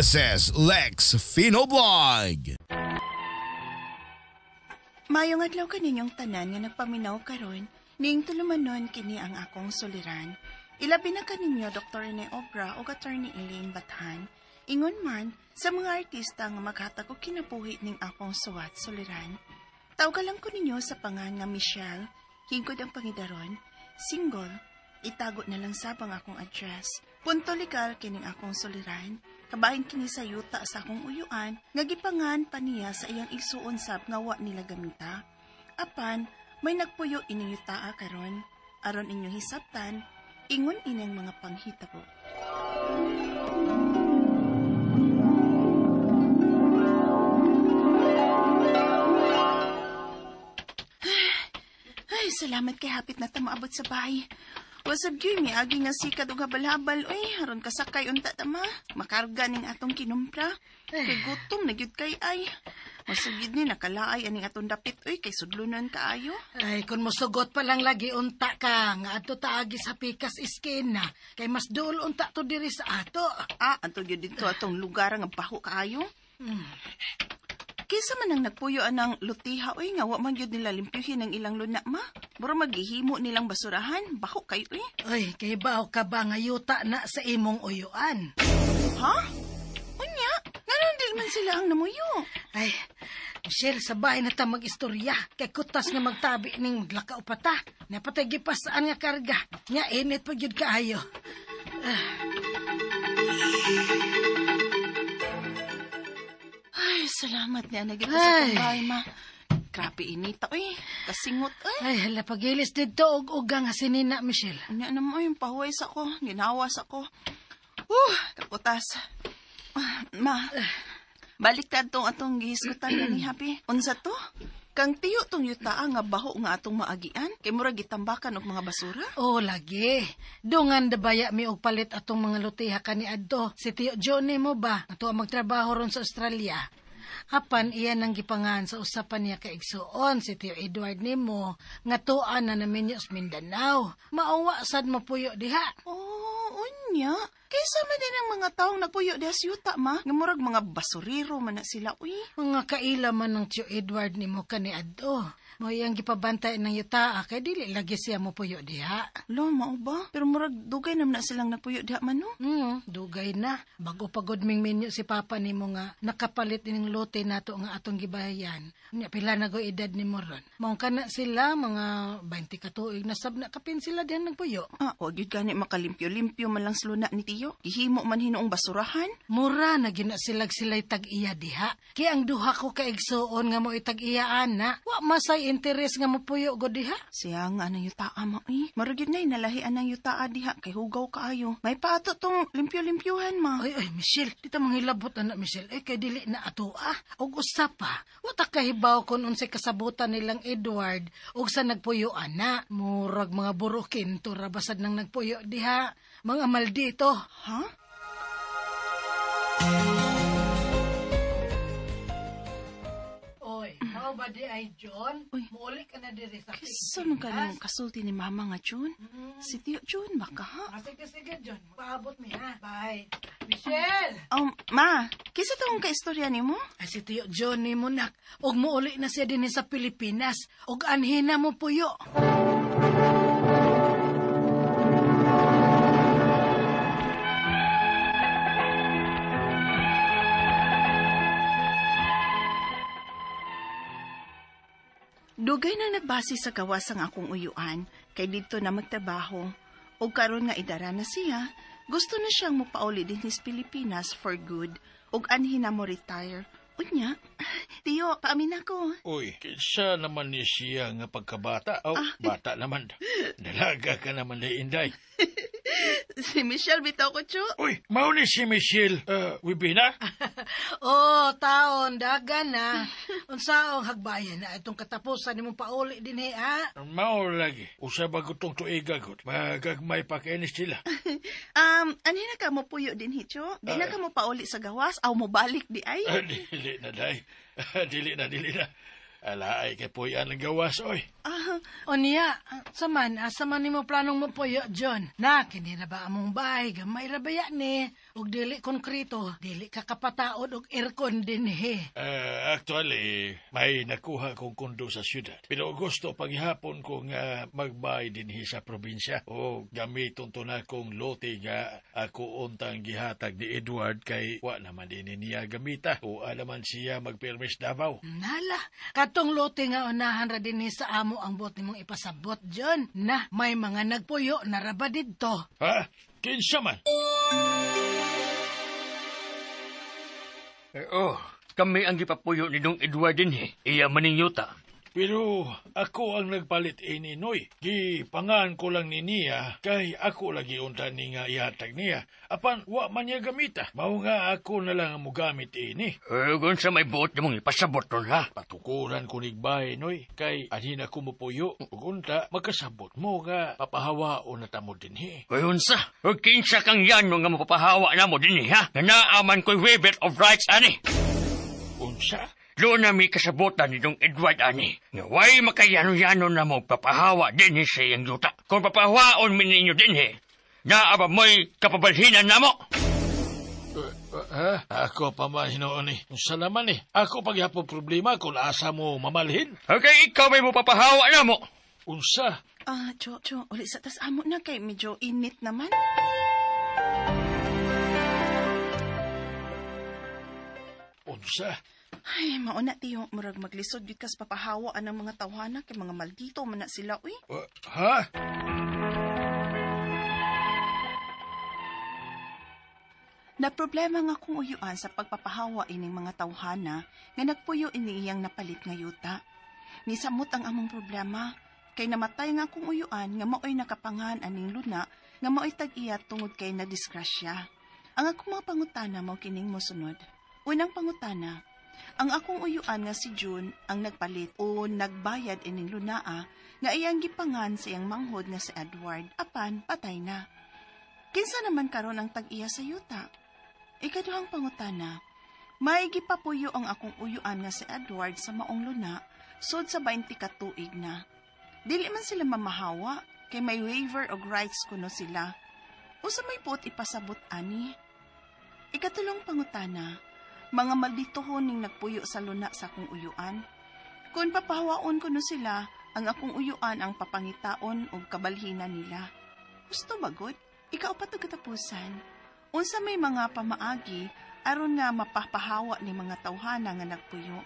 This is Lex Fino Vlog. Mayong adlaw kaninyong tanan nga nagpaminaw karon, ning tulumanon kini ang akong suliran. Ilabi na kaninyo Dr. Rene Obra ug Attorney Elaine Bathan. Ingon man sa mga artista nga maghatag og kinabuhi ning akong suwat suliran. Tawga lang ko ninyo sa pangan nga Michelle, hingkod ang pangidaron, single, itago na lang sabang akong address. Punto legal kining akong suliran. Kabahin kini sa yuta sa akong uyuan, nga gipangan pa niya sa iyang igsuon sab nga wa nila gamita. Apan, may nagpuyo ining yutaa karon. Aron inyong hisabtan, ingon ining mga panghitabo. Ay, salamat kay hapit na ta maabot sa bahay. Wasab gyud mi agi nga sikad og habal-habal oy, aron kasakay unta ta ma. Makarga ning atong kinumpra. Kay gutom na gyud kay ay. Wasab gyud ni nakalaay aning atong dapit oy kay sudlonon kaayo. Ay, kung mosugot pa lang lagi unta ka, nga adto taagi sa pikas iskina, kay mas duol unta to diri sa ato. Ah, anto gyud dito atong lugar nga baho kaayo. Kinsa man ang nagpuyo anang lutiha oy nga wa man gyud nila limpyuhin ang ilang luna ma. Mura maghihimo nilang basurahan, baho kayo oy. Ay, kay baho ka ba nga yuta na sa imong uyuan? Ha? Unya, nganong di man sila ang namuyo? Ay, Michelle, sa bahay na ta mag-istorya. Kay kutas nga magtabi ning maglakaw pa ta. Napatay gipasaan nga karga. Nga init pa gyud kaayo. Ay, salamat niya nagita sa Ay. bahay ma. Grabe inita oy, kasingot oy. Ay, hala pagilis didto og uga nga sinina, Michelle. Unya na mo yung pahuways ako, ginawas ako. Kaputas. Ah, ma, balik ta atong atong gihisgutan ni Happy. Unsa to? Kang tiyo tong yutaa nga baho nga atong maagian, kay murag gitambakan og mga basura. Oh, lagi. Dungan dabaya mi og palit atong mga lutiha kani adto. Si Tiyo Johnny mo ba? Ato ang magtrabaho ron sa Australia. Apan iyan ang gipangan sa usapan niya kaigsuon si Tiyo Edward nimo nga tuan na naminyo sa Mindanao. Mauwa sad mapuyo diha. Oh, unya. Kaysa man din ang mga taong nagpuyo diha sa yuta, ma. Nga murag mga basurero man na sila, uy. Mga kaila man ng Tiyo Edward nimo kani adto. Mo iyang gipabantay ng yuta kay dili lagi siya mopuyo diha. Lo, mao ba? Pero murag dugay naman na silang nagpuyo diha man, no? Dugay na. Bago pagod ming minyo si Papa nimo nga nakapalit ining lote nato nga atong gibayan. Nya pila na go edad nimo ron. Mao kana sila mga 20 ka tuig na sab na kapin sila dihan nagpuyo. Ah, wag yun gani makalimpyo-limpyo man lang sluna ni Tiyo. Gihimo man hinuong basurahan. Mura na gina silag sila'y tag-iya diha. Kay ang duha ko ka igsuon nga mo itag-iya ana, wa masay interes nga mopuyo go diha. Siya nga anang yutaa mo, eh. Marugid na inalahian ang yutaa diha kay hugaw kaayo. May paato tong limpyo-limpyuhan, ma. Ay, ay, Michelle, di ta manghilabot ana, Michelle. Eh, kay dili na ato, ah. Og usa pa, wa ta kahibaw kon unsay kasabutan nilang Edward og sa nagpuyo ana. Murag mga burukin to ra basad nang nagpuyo diha. Mga maldito. Ha? Oy, mao ba di ay John? Uy. Muuli ka na diri sa Kisa man ka nang kasulti ni Mama nga, June. Si Tiyo June, baka ha? Ah, sige, sige, John. Paabot mi, ha? Bye. Michelle! Ma, kisa tong kaistorya nimo? Ay, si Tiyo John ni Munak. Og muuli na siya din sa Pilipinas. Og anhina mo puyo. Dugay na nagbase sa gawas ang akong uyuan, kay dito na magtrabaho. O karon nga idara na siya, gusto na siyang mopauli din his Pilipinas for good, ug anhi na mo retire. Unya, Tiyo, paamin ako. Uy, kinsa naman ni siya nga pagkabata? Oh, bata naman. Dalaga ka naman na Inday. Si Michelle bitaw ko, Chu. Uy, mao ni si Michelle Wibina? Oh, taon, dagan na. Unsaong hagbayan na itong katapusan nimong pauli din eh, ha? Mao lagi. Usa ba gutong tuiga gud. Magagmay pa kainis sila. Anhi na ka mo puyo din, Hicho? Di na ka mo pauli sa gawas, aw mo balik di ay? Dili na, day. Dili na, dili na. Ala ay kay puyan ang gawas, oy. Ah, O niya, saman, asa man nimo planong mo puyo, John? Na, kini na ba among bahay, gamay ra ba yan ni? Ug dili konkreto, dili ka kapataod og aircon dinhi. Actually, may nakuha kong kondo sa syudad. Pero gusto paghihapon ko nga magbay dinhi sa probinsya. O gamiton to na kong lote nga ako untang gihatag ni Edward kay wa naman din niya gamita. O naman siya magpermis Davao. Nala, katong lote nga unahan ra dinhi sa amo ang buot nimong ipasabot, John. Na, may mga nagpuyo na ra ba didto? Ha? Kinsa man? Oh, kami ang gipapuyo ni Dong Edward dinhi. Iya maning yuta. Pero ako ang nagpalit ini, Noy. Gipangan ko lang ni niya kay ako lagi unta ni nga ihatag niya. Apan wa man niya gamita. Mao nga ako na lang ang mogamit ini. Eh, kung sa may buot nimong ipasabot ron, ha? Patukuran ko nigbay, Noy. Kay anhin ako mopuyo. Ug unta makasabot mo nga papahawaon na tamo dinhi. Ayun sa, o kinsa kang yano nga mapapahawa na mo dinhi, ha? Nga naaman ko'y waiver of rights, ani. Unsa? Doon na may kasabutan ni Dong Edward, ani. Nga way makayano-yano na mo papahawa dinhi sa iyang yuta. Kung papahawaon mi ninyo dinhi, naaba mo'y kapabalhinan na mo. Ha? Ako pa man hinuon ni. Unsa naman eh. Ako paghapon problema kung asa mo mamalhin. Okay, ikaw may mo papahawa na mo. Unsa? Ah, Jo, Jo, uli sa tas amo na kay medyo init naman. Unsa? Ay, mauna tiyo, murag maglisod gyud kas papahawa anang mga tawhana kay mga maldito man na sila, uy. Ha? Na problema nga kung uyuan sa pagpapahawa ining mga tawhana nga nagpuyo ini iyang napalit nga yuta. Nisamot ang among problema kay namatay nga akong uyuan nga maoy nakapangan aning luna nga maoy tag-iya tungod kay nadisgrasya. Ang akong mga pangutana mao kining mosunod. Unang pangutana, ang akong uyuan nga si June ang nagpalit o nagbayad ining lunaa nga iyang gipangan sa iyang manghod nga si Edward apan patay na. Kinsa naman karon ang tag-iya sa yuta? Ikaduhang pangutana, may gipapuyo ang akong uyuan nga si Edward sa maong luna sud sa 20 ka tuig na. Dili man sila mamahawa kay may waiver og rights kuno sila. Usa may puot ipasabot ani? Ikatulong pangutana, mga malditohon ning nagpuyo sa luna sa akong uyuan. Kung papahawaon kuno sila, ang akong uyuan ang papangitaon og kabalhinan nila. Gusto bagod? Ikaw pa katapusan. Unsa may mga pamaagi aron nga mapapahawa ni mga tawhana nga nagpuyo.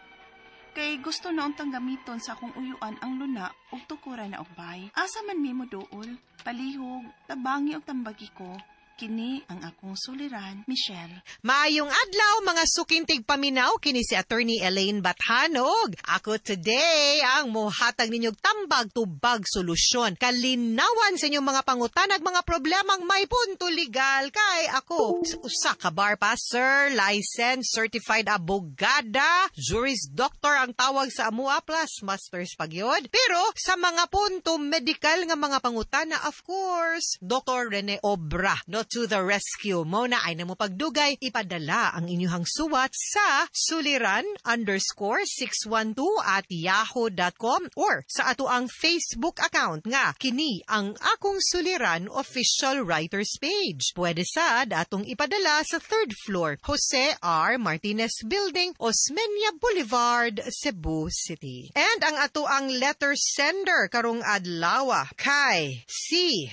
Kay gusto na untang gamiton sa akong uyuan ang luna ug tukuran na og bay. Asa man mi mo duol, palihog, tabangi og tambagi ko. Kini ang akong suliran, Michelle. Maayong adlaw mga sukintig paminaw kini si Attorney Elaine Bathanog. Ako today ang mohatag ninyong tambag tubag solusyon. Kalinawan sa inyong mga pangutanag mga problemang may punto legal kay ako usa ka bar passer, licensed certified abogada, juris doctor ang tawag sa amua plus masters pagyod. Pero sa mga punto medical nga mga pangutana, of course, Dr. Rene Obra, no, to the rescue. Mo na ay namo pagdugay, ipadala ang inyuhang suwat sa suliran_612@yahoo.com or sa ato ang Facebook account nga kini ang akong Suliran official writers page. Pwede sad atong ipadala sa third floor, Jose R. Martinez Building, Osmeña Boulevard, Cebu City. And ang ato ang letter sender karong adlaw kay si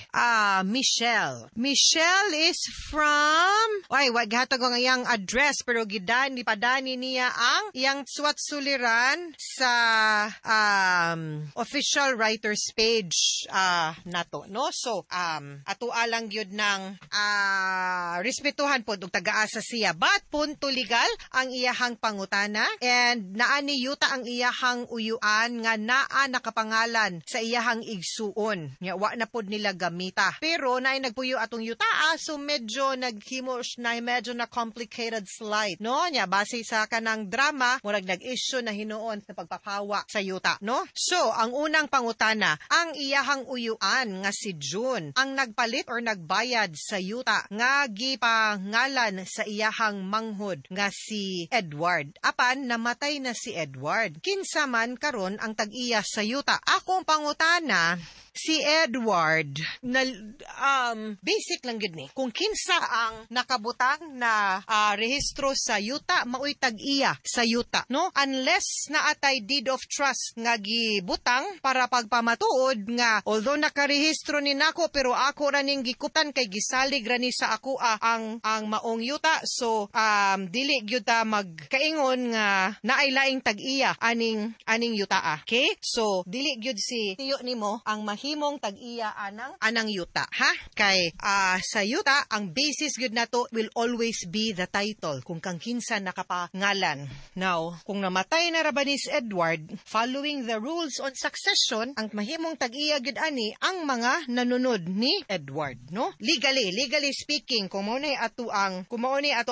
Michelle. Michelle is from, ay, wag hatag ang iyang address pero gidani padani niya ang iyang suwat suliran sa official writers page nato, no? So ato alang gyud ng respetuhan pod og tagaasa siya, but punto legal ang iyahang pangutana and naa ni yuta ang iyahang uyuan nga naa nakapangalan sa iyahang igsuon nya wa na pod nila gamita, pero naay nagpuyo atong yuta, so medyo naghimo na medyo na complicated slight, no? Nya base sa kanang drama, murag nag-issue na hinuon sa pagpapawa sa yuta, no? So ang unang pangutana, ang iyahang uyuan nga si June ang nagpalit or nagbayad sa yuta nga gipangalan sa iyahang manghod nga si Edward, apan namatay na si Edward. Kinsa man karon ang tag-iya sa yuta? Akong pangutana, si Edward na basic lang gid ni. ani. Kung kinsa ang nakabutang na rehistro sa yuta, maoy tag-iya sa yuta, no? Unless naatay deed of trust nga gibutang para pagpamatuod nga although nakarehistro ni nako pero ako ra ning gikutan kay gisalig ra ni sa ako ang maong yuta, so dili gyud ta magkaingon nga naay laing tag-iya aning yuta. Okay? So dili gyud si tiyo nimo ang mahimong tag-iya anang yuta, ha? Kay sa yuta ang basis gyud nato will always be the title kung kang kinsa nakapangalan. Now, kung namatay na ra ba ni si Edward, following the rules on succession, ang mahimong tag-iya gyud ani ang mga nanunod ni Edward, no? Legally speaking, kung mao na ato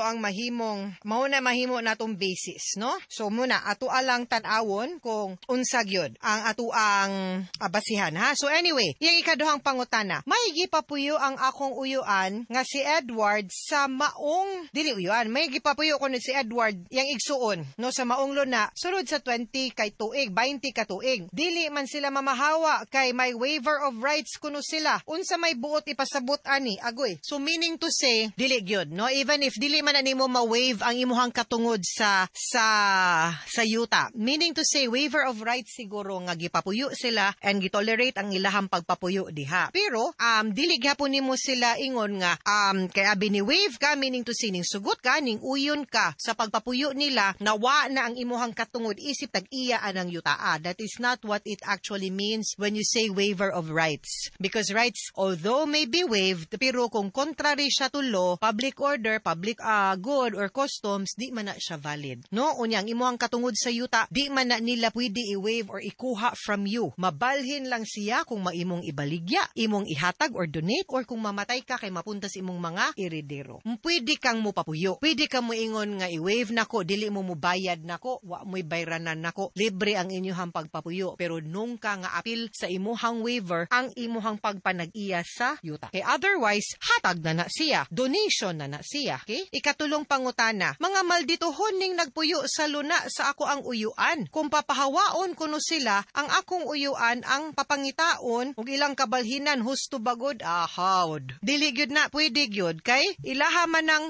ang mahimong mao na mahimo natong basis, no? So muna ato alang tan-awon kung unsa gyud ang ato ang basihan, ha? So anyway, iyang ikaduhang pangutana, may gipapuyo ang akong uyuan nga si Edward sa maong dili uyuan, may gipapuyo kuno si Edward yang igsuon, no, sa maong luna sulod sa 20 kay tuig, 20 ka tuig. Dili man sila mamahawa kay may waiver of rights kuno sila. Unsa may buot ipasabot ani, agoy. So meaning to say, dili gyud, no? Even if dili man animo ma-waive ang imuhang katungod sa yuta. Meaning to say, waiver of rights siguro nga gipapuyo sila and gitolerate ang ilahang pagpapuyo diha. Pero dili gyapon nimo sila ingon nga kay abi ni waive ka, meaning to say ning sugot ka, ning uyon ka sa pagpapuyo nila, nawa na ang imuhang katungod isip tag-iya anang yutaa. That is not what it actually means when you say waiver of rights. Because rights, although may be waived, pero kung contrary siya to law, public order, public good or customs, di man na siya valid. No? Unya, ang imuhang katungod sa yuta, di man na nila pwede i-waive or ikuha from you. Mabalhin lang siya kung maimong ibaligya, imong ihatag or donate, or kung mamatay ka kay mapunta sa imong mga eredero. Pwede kang mupapuyo. Pwede kang muingon nga i-waive nako, dili mo mubayad nako, wa mo'y bayranan nako, libre ang inyuhang pagpapuyo. Pero nung ka nga apil sa imuhang waiver, ang imuhang pagpanag-iya sa yuta. Okay, otherwise, hatag na na siya, donation na na siya. Okay? Ikatulong pangutana, mga maldituhon ning nagpuyo sa luna sa ako ang uyuan. Kung papahawaon kuno sila, ang akong uyuan ang papangitaon ug ilang kabalhinan husto bagod ahawd. Dili gyud na pwede gyud kay ilaha man ang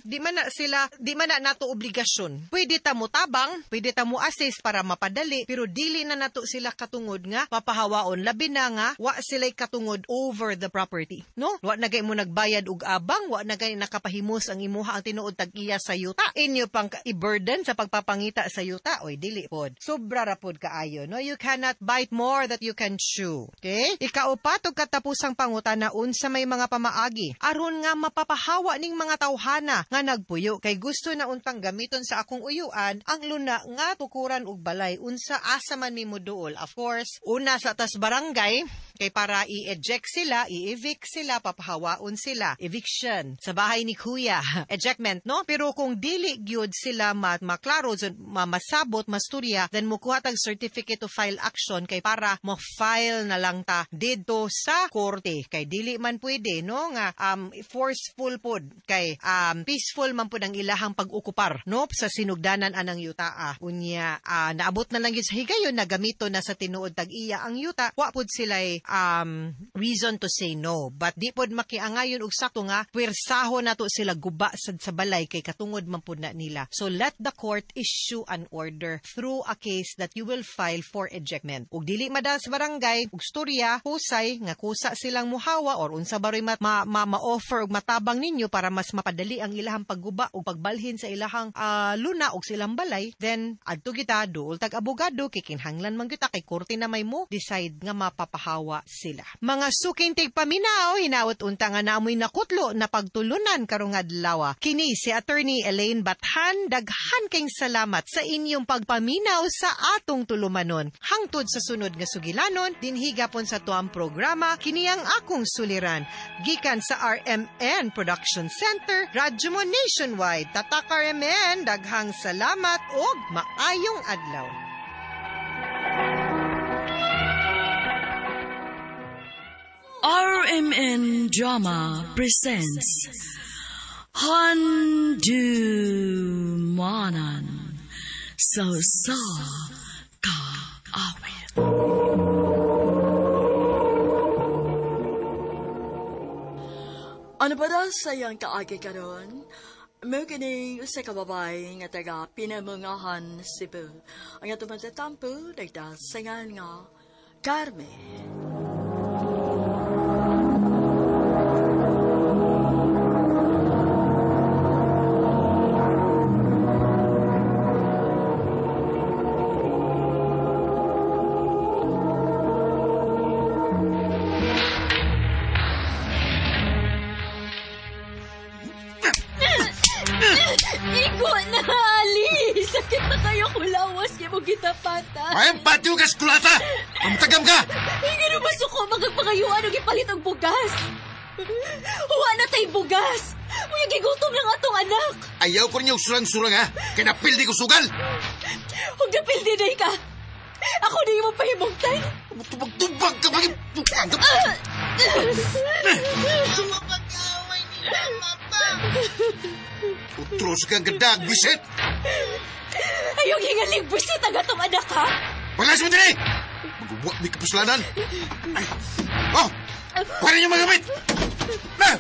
di man na sila, di man na nato obligasyon. Pwede ta mo tabang, pwede ta mo assist para mapadali, pero dili na nato sila katungod nga papahawaon, labi na nga wa sila'y katungod over the property, no? Wa na gay mo nagbayad og abang, wa na gay nakapahimos ang imuha ang tinuod tag-iya sa yuta. Inyo pang i-burden sa pagpapangita sa yuta, oy dili pod. Sobra ra pod kaayo, no? You cannot bite more that you can chew. Okay? Ikaupat og katapusang pangutana, unsa may mga pamaagi aron nga mapapahawa ning mga tawhana nga nagpuyo kay gusto na untang gamiton sa akong uyuan ang luna nga tukuran og balay, unsa asa man mi moduol. Of course, una sa tas barangay kay para i-eject sila, i-evict sila, papahawaon sila, eviction sa bahay ni kuya, ejectment, no? Pero kung dili gyud sila maklaro, masabot, masturya, then mukuha tag certificate to file action kay para mo file na lang ta didto sa korte kay dili man pwede, no, nga forceful pod kay peaceful man pud ang ilahang pag-okupar, no, sa sinugdanan anang yutaa. Unya naabot na lang yun sa higayon na gamito na sa tinuod tag-iya ang yuta, wa pud sila'y reason to say no. But di pod makiangayon og sakto nga puwersaho nato sila guba sad sa balay kay katungod man pud na nila. So let the court issue an order through a case that you will file for ejectment. Ug dili madal sa barangay ug storya husay nga kusa silang muhawa or unsa baroy ma-offer og matabang ninyo para mas mapadali ang ilahang pagguba o pagbalhin sa ilahang luna og silang balay, then adto kita duol tag abogado kay kinahanglan man kita kay korte na may mo decide nga mapapahawa sila. Mga suking tigpaminaw, hinawat unta nga naamoy nakutlo na pagtulunan karong adlaw. Kini si Attorney Elaine Bathan, daghan kayong salamat sa inyong pagpaminaw sa atong tulumanon. Hangtod sa sunod nga sugilanon, dinhi gapon sa tuang programa kini ang akong suliran. Gikan sa RMN Production Center, Radyo Mo Nationwide. Tatak RMN, daghang salamat og maayong adlaw. RMN Drama presents Handumanan sa Usa Ka Awit. Ano ba daw sa iyang kaagi karon? Mo kining usa ka babae nga taga Pinamungahan, Cebu. Ang atong matatampo nagdasangan nga Carmen. Igo na, Ali! Sakit na kayo kulawas kay mo gitapata. Ay, patiw ka, skulata! Pamtagam ka! Ay, nga masuko, magagpangayuan og ipalit ang bugas. Huwa na tay bugas! Muya gigutom lang atong anak. Ayaw ko ninyo surang-surang, ha? Kaya napildi ko sugal! Huwag napildi na ka! Ako na yung pahimungtan. Tubag-tubag ka! Sumapag-away ni Mama pa. Utros ka ang gadag, bisit! Ayaw hingaling busit ang atong anak, ha? Paglas mo din eh! Magubwa, may kapuslanan! Ay! Oh! Kuha ninyo magamit! Na!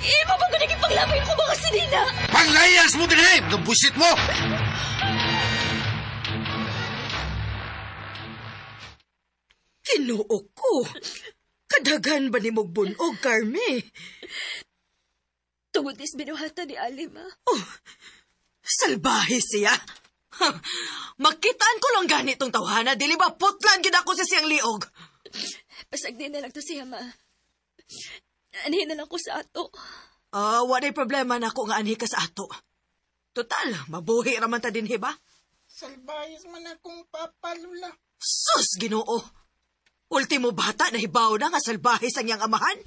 Imo ba ko naging paglabay ko mga sinina? Panglayas mo din eh! Mga busit mo! Kinuo ko. Kadaghan ba ni mong bunog, Carme? Tungod is binuhatan ni Ali, ma. Oh, salbahe siya. Ha, makitaan ko lang ganitong tawhana, dili ba putlan gid ako sa siyang liog. Pasagdi na lang to siya, ma. Anhin na lang ko sa ato. Ah, walay problema na ako nga anhi ka sa ato. Total, mabuhi raman ta dinhi ba? Salbayas man akong papalula. Sus, Ginoo. Ultimo bata na hibaw na nga salbahe sa niyang amahan.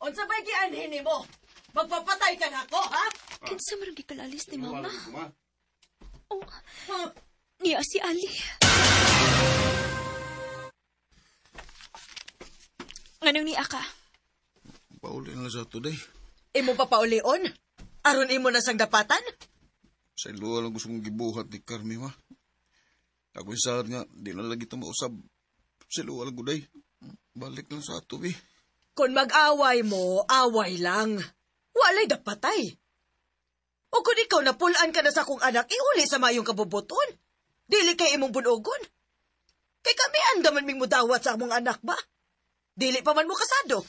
Unsa ba'y gianhin nimo? Magpapatay ka na ako, ha? Kinsa man ang gikalalis ni mama? Oh, niya si Ali. Nganong niya ka? Pauli na lang sa ato, day. Imo pa paulion? Aron imo na sang dapatan? Sa iluwa lang gusto kong gibuhat ni Carmi, ma. Ako yung saad nga, di na lagi ito mausab. Sa iluwa lang guday. Balik lang sa ato, eh. Kung mag-away mo, away lang. Walay dapatay. O kung ikaw napulaan ka na sa akong anak, iuli sa mayong kabubuton. Dili kay imong bunogon. Kay kami andaman ming mudawat sa among anak ba? Dili pa man mo kasado.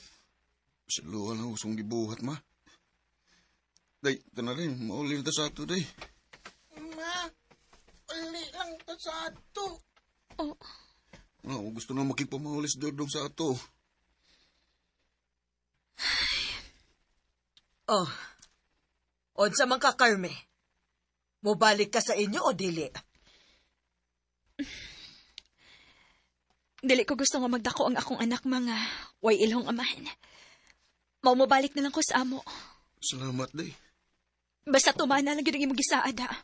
Sa iluwa lang gusto kong gibuhat, ma. Day, ito na rin. Mauli na ta sa ato, day. Ma, uli lang ta sa ato. Oh. Ano, gusto na makipamaulis dodong sa ato. Oh. Unsa man ka, Carme? Mobalik ka sa inyo o dili? Dili ko gusto nga magdako ang akong anak mga way ilhong amahan. Mao mobalik na lang ko sa amo. Salamat, day. Basta tumana lang gyud ang imong gisaad, ha.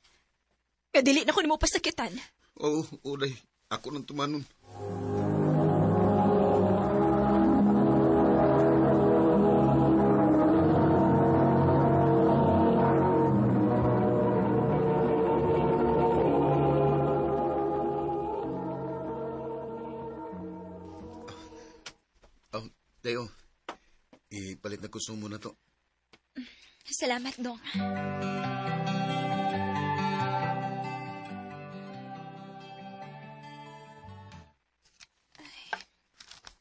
Nga dili na ko nimo pasakitan. Oo, oo, day. Ako nang tumanon. Oh, Dayo. Ipalit na konsumo na to. Salamat, Dong. Ay,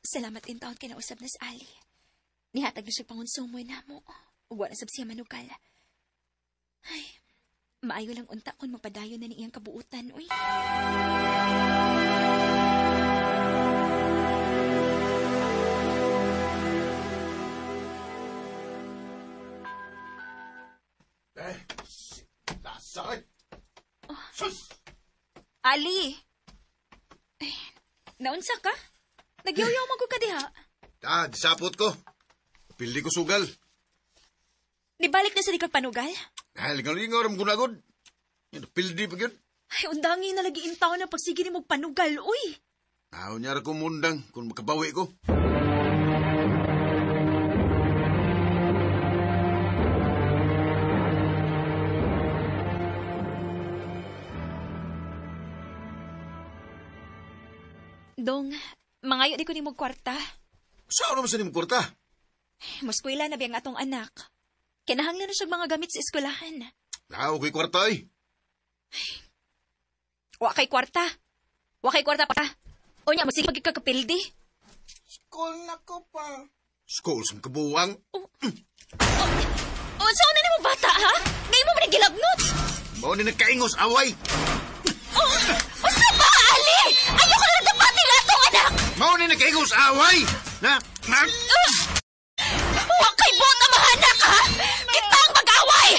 salamat in taon kinausap na si Ali. Nihatag na siya pangonsumo na mo. Uwa na sab siya manugal. Ay, maayo lang unta kung mapadayon na ni iyang kabuutan, uy. Eh, lasakit! Sus! Ali! Ay, naunsa ka? Nagyaw-yaw man ko ka diha. Ah, disapot ko. Pili ko sugal. Nibalik na sa di ka panugal? Ay, lingaw-lingaw, ram gunagod. Yan, pildi pa yun. Ay, undangi na lagi in taon na pagsige ni mong panugal, uy. Aw, niyara ko mundang kung makabawi ko. Dong, mangayo di ko nimo kwarta. Saan naman sa nimo kwarta? Muskwela na biyang atong anak. Kinahanglan na siya mga gamit sa eskwelahan. Naa ko'y kwarta ay. Wa kay kwarta. Wa kay kwarta pa. Unya, masige pagkakapildi. School na ko pa. School sa kabuwang. Oh, oh, saan na nimo bata, ha? Ngayon mo man ang gilagnot. Mao ni nagkaingos away. Oh, usa ba, Ali? Ayoko na dapatin atong anak. Mao ni nagkaingos away. Na, na. Wa kay buot ang mahanak, ha? Kita ang mag-away!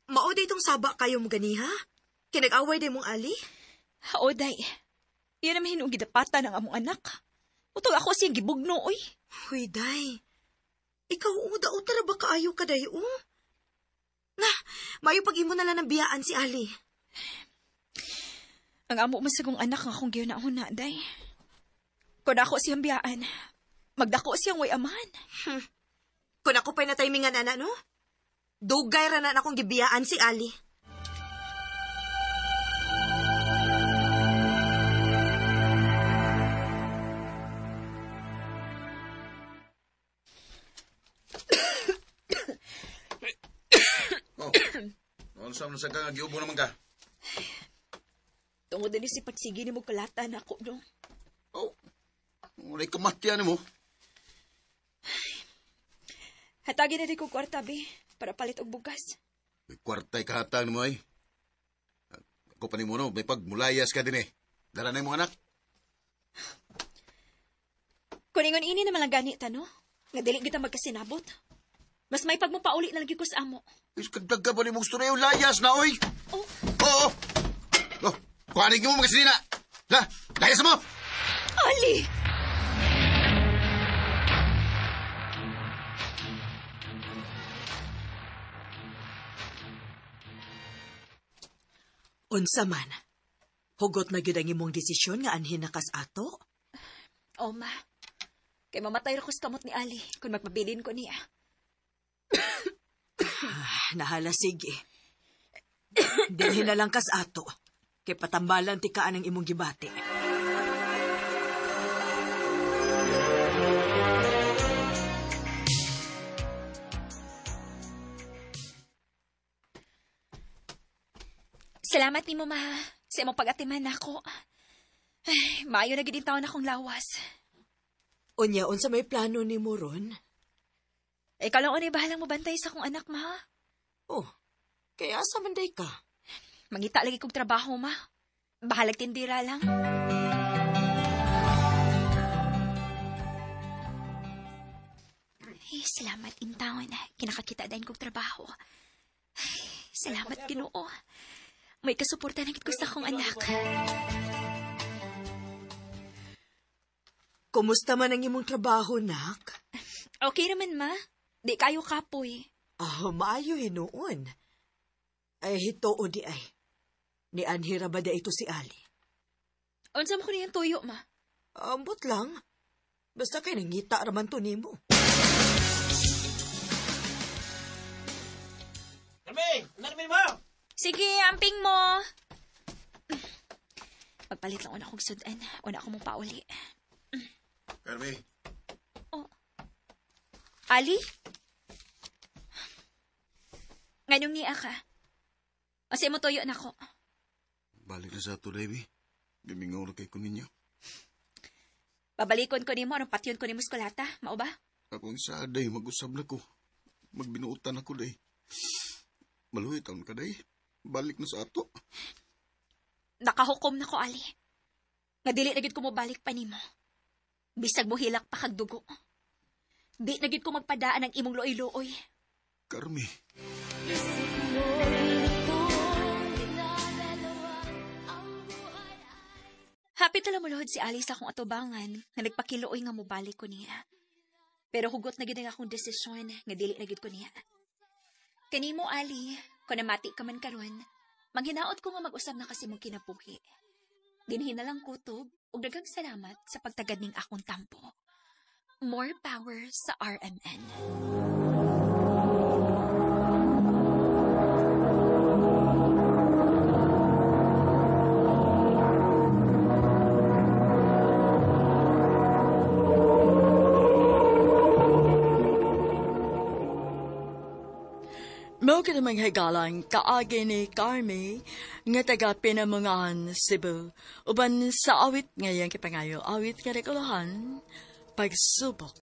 Mao day tong saba kayo mo ganiha? Kinag-away day mong Ali? O, day. Iyan naman hinuong gidapatan ang among anak. Utog ako siyang gibugno, oy. Huy, day. Ikaw, uda, tara ba kaayo ka, day, oh? Na, mayo pag imo na lang ng biyaan si Ali. Ang amo man sa kong anak nga akong gihuna-huna, day. Kung ako siyang biyaan, magdako siyang way amahan. Kung ako pa'y natimingan, ana, no? Dugay ra na akong gibiyaan si Ali. Oh. Ano sa ka nga giubo naman ka? Tungod din si pagsige ni mo kalata na ako, no? Oh. Wala'y kamatyan mo. Hatagin na rin ko kwarta, be, para palit og bugas. May kwarta'y kahatag mo ay. Ako pa ni mo, no? May pagmulayas ka din eh. Dala na yung mga anak. Kuningon ini naman lang ganit, ano? Nga dili kita magkasinabot. Mas may pagmupauli na lagi ko sa amo. Is kagdag ka pa ni mong storyo, layas na, oy! Oh. Oo! Oh, kuhanin mo mga sinina! La, layas mo! Ali! Unsa man, hugot na gyud ang imong desisyon nga anhin na kas ato? Oh, ma. Kay mamatay ra ko sa kamot ni Ali kung magpabilin ko niya. Nahala, sige. Dinhin na lang kas ato. Kay patambalan ti kaan ang imong gibati. Salamat nimo, ma. Sa imong pag-atiman nako. Ay, maayo na gid taon akong lawas. Unya, unsa may plano nimo ron? Ikaw lang unay bahalang mobantay sa akong anak, ma. Oh, kaya asa man day ka? Mangita lagi kog trabaho, ma. Bahalag tindira lang. Ay, salamat intaon. Kinakakita din kog trabaho. Ay, salamat, Ginoo. May kasuporta na gid ko sa akong anak. Kumusta man ang imong trabaho, nak? Okay naman, ma. Di kayo kapoy. Ah, maayo hinuon. Ay, hito o di ay. Ni Anhira ba da ito si Ali? Unsa mo ko niyang tuyo, ma? Ambot lang. Basta kay nangita raman to nimo. Carmen! Narmin mo! Sige, amping mo. Magpalit lang una kong sudan. Una ako mong pauli. Carmen. Oh. Ali? Ngayong niya ka. Asa mo tuyo na ko. Balik na sa ato, baby. Gimingaw na kay ko ninyo. Babalikon ko nimo anong patyon ko ni muskulata. Mao ba? Akong sa day, mag-usab na ko. Magbinuotan ako, day. Maluhi taon ka, day. Balik na sa ato. Nakahukom na ko, Ali. Nga dili na gid ko mobalik pa nimo. Bisag mo hilak pa kag dugo. Di na gid ko magpadaan ang imong luoy-luoy. Carmi. Happy tala muluhod si Ali sa akong atubangan nga nagpakiluoy nga mobalik ko niya. Pero hugot na gid ang akong desisyon nga dili na gid ko niya. Kanimo, Ali, Kung namati ka man karon, manghinaot ko nga mag-usab na kasi mong kinabuhi. Dinhi na lang kutob ug daghang salamat sa pagtagad ning akong tampo. More power sa RMN. Mao ka namang higalang kaagi ni Carmi nga taga Pinamungahan, Cebu. Uban sa awit ngayang kipangayo, awit nga rekolohan, pagsubok.